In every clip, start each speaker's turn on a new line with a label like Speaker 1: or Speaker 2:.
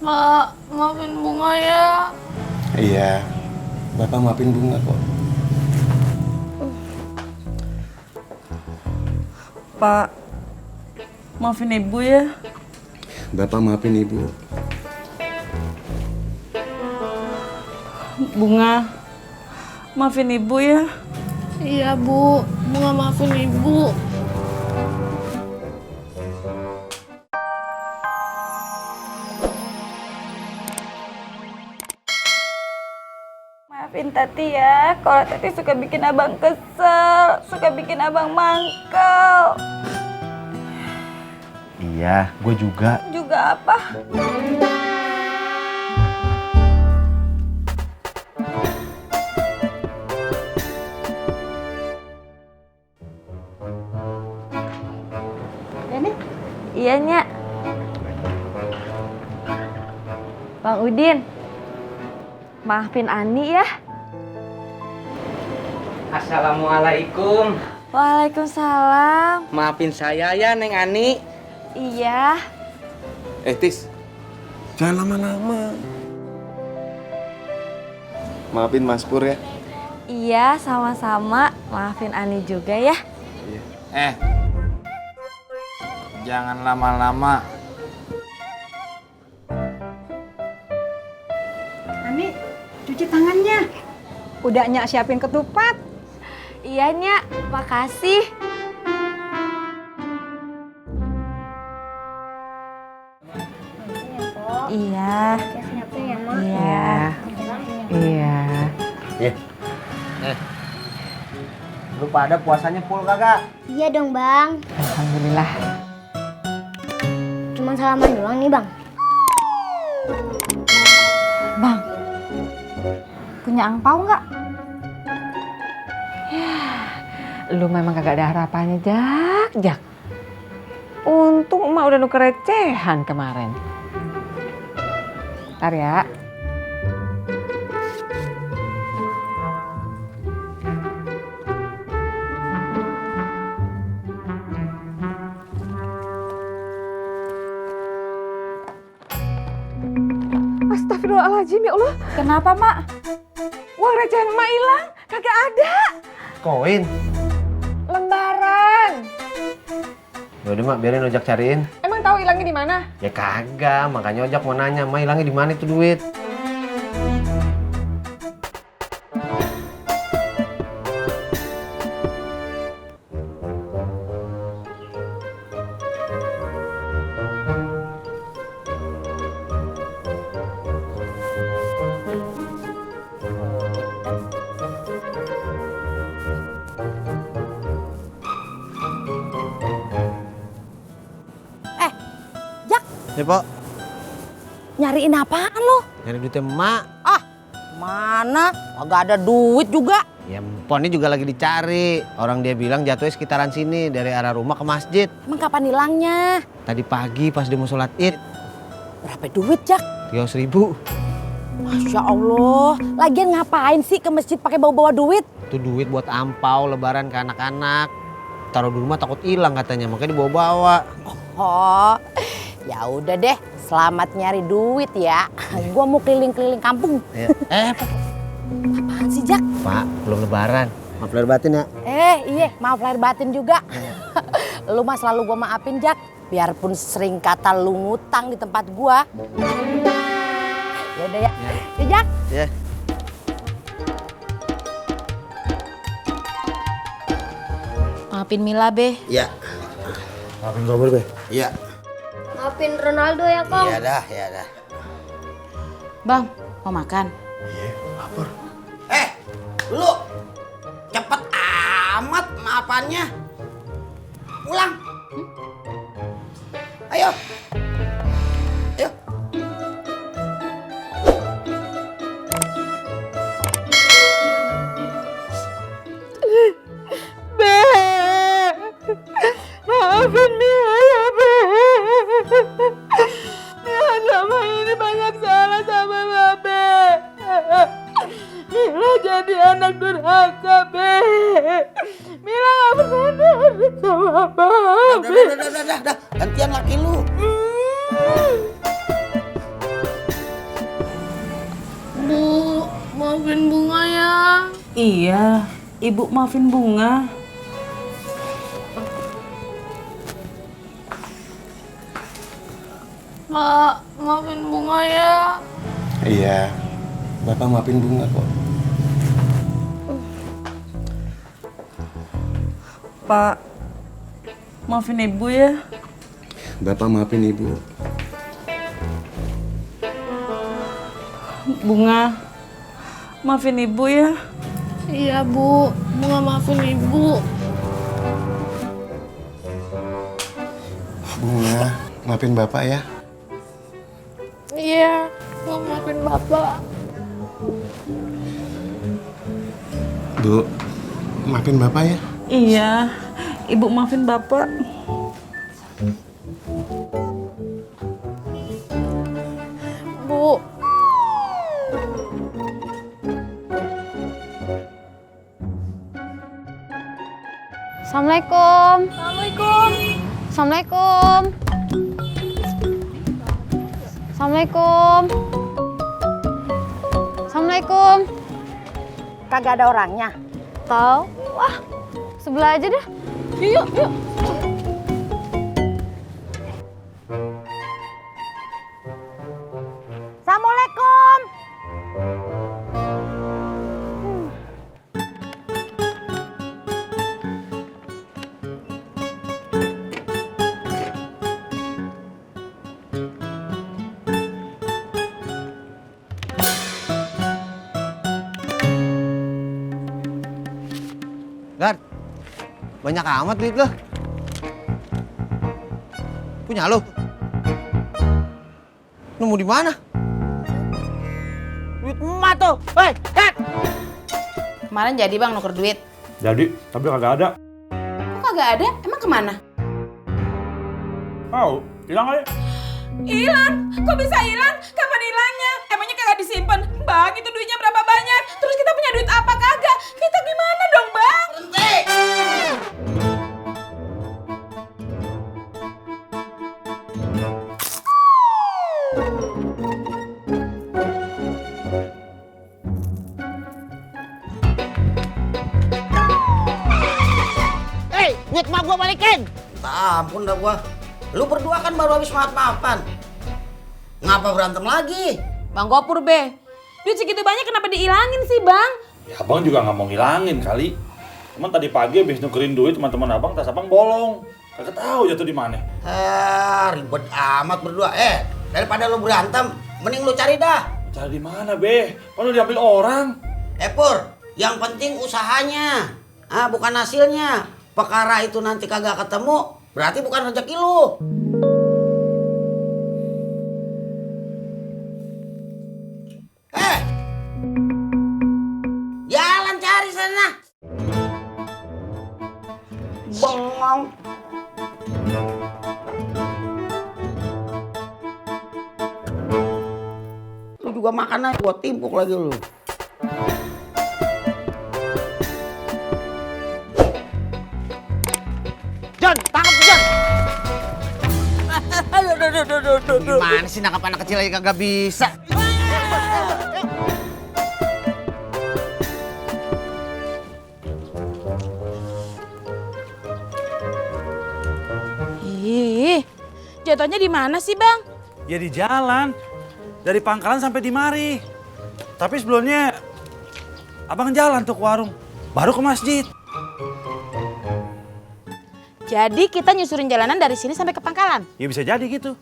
Speaker 1: Pak, maafin Bunga ya.
Speaker 2: Iya, Bapak maafin Bunga kok.
Speaker 3: Pak, maafin Ibu ya.
Speaker 2: Bapak maafin Ibu.
Speaker 3: Bunga, maafin Ibu ya.
Speaker 1: Iya, Bu. Bunga maafin Ibu.
Speaker 4: Maafin Tati ya, kalau Tati suka bikin abang kesel, suka bikin abang mangkel.
Speaker 5: Iya, gue juga.
Speaker 4: Juga apa? Iya, Nyak. Bang Udin, maafin Ani ya.
Speaker 6: Assalamualaikum.
Speaker 4: Waalaikumsalam.
Speaker 6: Maafin saya ya, Neng Ani.
Speaker 4: Iya.
Speaker 2: Tis, jangan lama-lama. Maafin Mas Pur ya.
Speaker 4: Iya, sama-sama. Maafin Ani juga ya.
Speaker 6: Jangan lama-lama.
Speaker 7: Ani, cuci tangannya. Udah Nyak siapin ketupat.
Speaker 4: Iya, Nyak. Makasih. Iya. Iya.
Speaker 5: Iya. Lu pada puasanya full kagak?
Speaker 8: Iya dong, Bang.
Speaker 3: Alhamdulillah.
Speaker 8: Cuma salaman doang nih, Bang.
Speaker 4: Bang, punya angpau nggak?
Speaker 3: Lu memang kagak ada harapannya, Jak. Untung emak udah nuker recehan kemarin. Ntar ya. Astagfirullahaladzim, ya Allah.
Speaker 4: Kenapa, Mak?
Speaker 3: Uang recehan emak hilang. Kagak ada.
Speaker 5: Koin.
Speaker 3: Lembaran.
Speaker 5: Yaudah mak, biarin ojak cariin.
Speaker 3: Emang tahu hilangnya di mana?
Speaker 5: Ya kagak, makanya ojak mau nanya, mak hilangnya di mana itu duit? Ya, Pak.
Speaker 7: Nyariin apaan lo?
Speaker 5: Nyari duitnya emak.
Speaker 7: Mana? Kagak ada duit juga.
Speaker 5: Ya, ponnya juga lagi dicari. Orang dia bilang jatuhnya sekitaran sini, dari arah rumah ke masjid.
Speaker 7: Emang kapan hilangnya?
Speaker 5: Tadi pagi pas dia mau sholat id.
Speaker 7: Berapa duit, Jak?
Speaker 5: 300.000.
Speaker 7: Masya Allah. Lagian ngapain sih ke masjid pakai bawa-bawa duit?
Speaker 5: Itu duit buat ampau lebaran ke anak-anak. Taruh di rumah takut hilang katanya, makanya dibawa-bawa.
Speaker 7: Oh, ya udah deh. Selamat nyari duit ya. Gua mau keliling-keliling kampung.
Speaker 5: Ya.
Speaker 7: Apaan sih, Jak?
Speaker 5: Pak, belum lebaran. Maaf lahir batin ya.
Speaker 7: Iya, maaf lahir batin juga. Lu mah selalu gua maafin, Jak. Biarpun sering kata lu ngutang di tempat gua. Ya udah ya. Ya, Jak.
Speaker 5: Ya.
Speaker 4: Maafin Mila, Be.
Speaker 5: Iya. Maafin Robert, Be. Iya.
Speaker 8: Maafin Ronaldo ya, Kong.
Speaker 5: Iya dah.
Speaker 4: Bang, mau makan?
Speaker 6: Lu cepet amat maafannya. Pulang. Ayo. Ayo.
Speaker 3: Maafin Mila ya, Be. Mila selama ini banyak salah sama Babe. Mila jadi anak durhaka, Be. Mila gak pernah nurut sama Babe.
Speaker 6: Udah. Gantian laki lu.
Speaker 1: maafin Bunga ya.
Speaker 4: Iya, Ibu maafin Bunga.
Speaker 1: Pak, maafin Bunga ya.
Speaker 2: Iya, Bapak maafin Bunga kok.
Speaker 4: Pak, maafin Ibu ya.
Speaker 2: Bapak maafin Ibu.
Speaker 4: Bunga, maafin Ibu ya.
Speaker 1: Iya Bu, Bunga maafin Ibu.
Speaker 2: Bunga, maafin Bapak ya.
Speaker 1: Iya, Bunga maafin Bapak.
Speaker 2: Bu, maafin Bapak ya.
Speaker 4: Iya, Ibu maafin Bapak.
Speaker 1: Bu,
Speaker 8: Assalamualaikum.
Speaker 1: Assalamualaikum.
Speaker 8: Assalamualaikum. Assalamualaikum. Assalamualaikum.
Speaker 7: Kagak ada orangnya.
Speaker 8: Tahu? Wah, sebelah aja dah.
Speaker 1: Yuk, yuk.
Speaker 7: Assalamualaikum.
Speaker 5: Gar, banyak amat duit lo. Punya lo? Nemu di mana? Duit emak tuh. Hei, Gar!
Speaker 9: Kemarin jadi bang nuker duit.
Speaker 10: Jadi, tapi kagak ada.
Speaker 9: Kok kagak ada? Emang kemana?
Speaker 10: Oh, hilang kali.
Speaker 9: Hilang? Kok bisa hilang? Kapan hilangnya? Emangnya kagak disimpan? Bang, itu duitnya berapa banyak? Terus kita punya duit apa kagak? Kita gimana dong bang?
Speaker 6: Berhenti!
Speaker 5: Hei, duit emak gua balikin!
Speaker 6: Ampun dah gua. Lu berdua kan baru habis maaf-maafan. Ngapa berantem lagi?
Speaker 9: Bang Gopur be, duit segitu banyak kenapa dihilangin sih bang?
Speaker 10: Ya abang juga nggak mau ngilangin kali. Cuman tadi pagi habis nukerin duit teman-teman abang, tas abang bolong. Kagak tahu jatuh di mana.
Speaker 6: Ribet amat berdua. Daripada lu berantem, mending lu cari dah.
Speaker 10: Cari di mana be? Kan udah diambil orang.
Speaker 6: Pur, yang penting usahanya. Bukan hasilnya. Perkara itu nanti kagak ketemu, berarti bukan rezeki lu. Jalan cari sana. Bengong. Lu juga makan aja, gua timpuk lagi lu.
Speaker 5: John, tangkap John! Gimana sih nangkap anak kecil aja kagak bisa?
Speaker 9: Ih, jatuhnya di mana sih bang?
Speaker 10: Ya di jalan. Dari Pangkalan sampai di mari. Tapi sebelumnya abang jalan tuh ke warung. Baru ke masjid.
Speaker 9: Jadi kita nyusurin jalanan dari sini sampai ke Pangkalan?
Speaker 10: Ya bisa jadi gitu.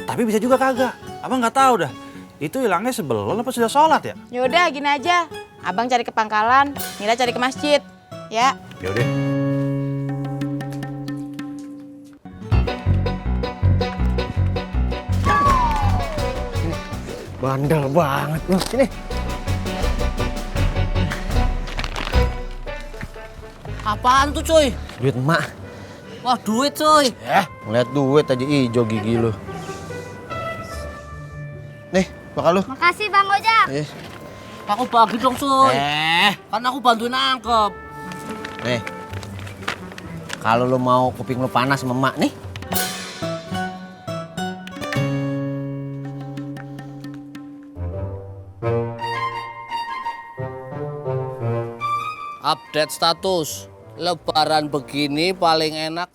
Speaker 10: Tapi bisa juga kagak. Abang nggak tahu dah. Itu hilangnya sebelum apa sudah sholat ya?
Speaker 9: Yaudah gini aja, abang cari ke Pangkalan, Mila cari ke masjid. Ya.
Speaker 10: Yaudah.
Speaker 5: Bandel banget lu. Sini.
Speaker 6: Apaan tuh cuy?
Speaker 5: Duit emak.
Speaker 6: Wah duit cuy.
Speaker 5: Ngeliat duit aja ijo gigi lu. Nih, bakal lu.
Speaker 8: Makasih Bang Ojak.
Speaker 6: Aku bagi dong cuy. Kan aku bantuin nangkep.
Speaker 5: Nih. Kalau lu mau kuping lu panas sama emak nih.
Speaker 11: Update status. Lebaran begini paling enak.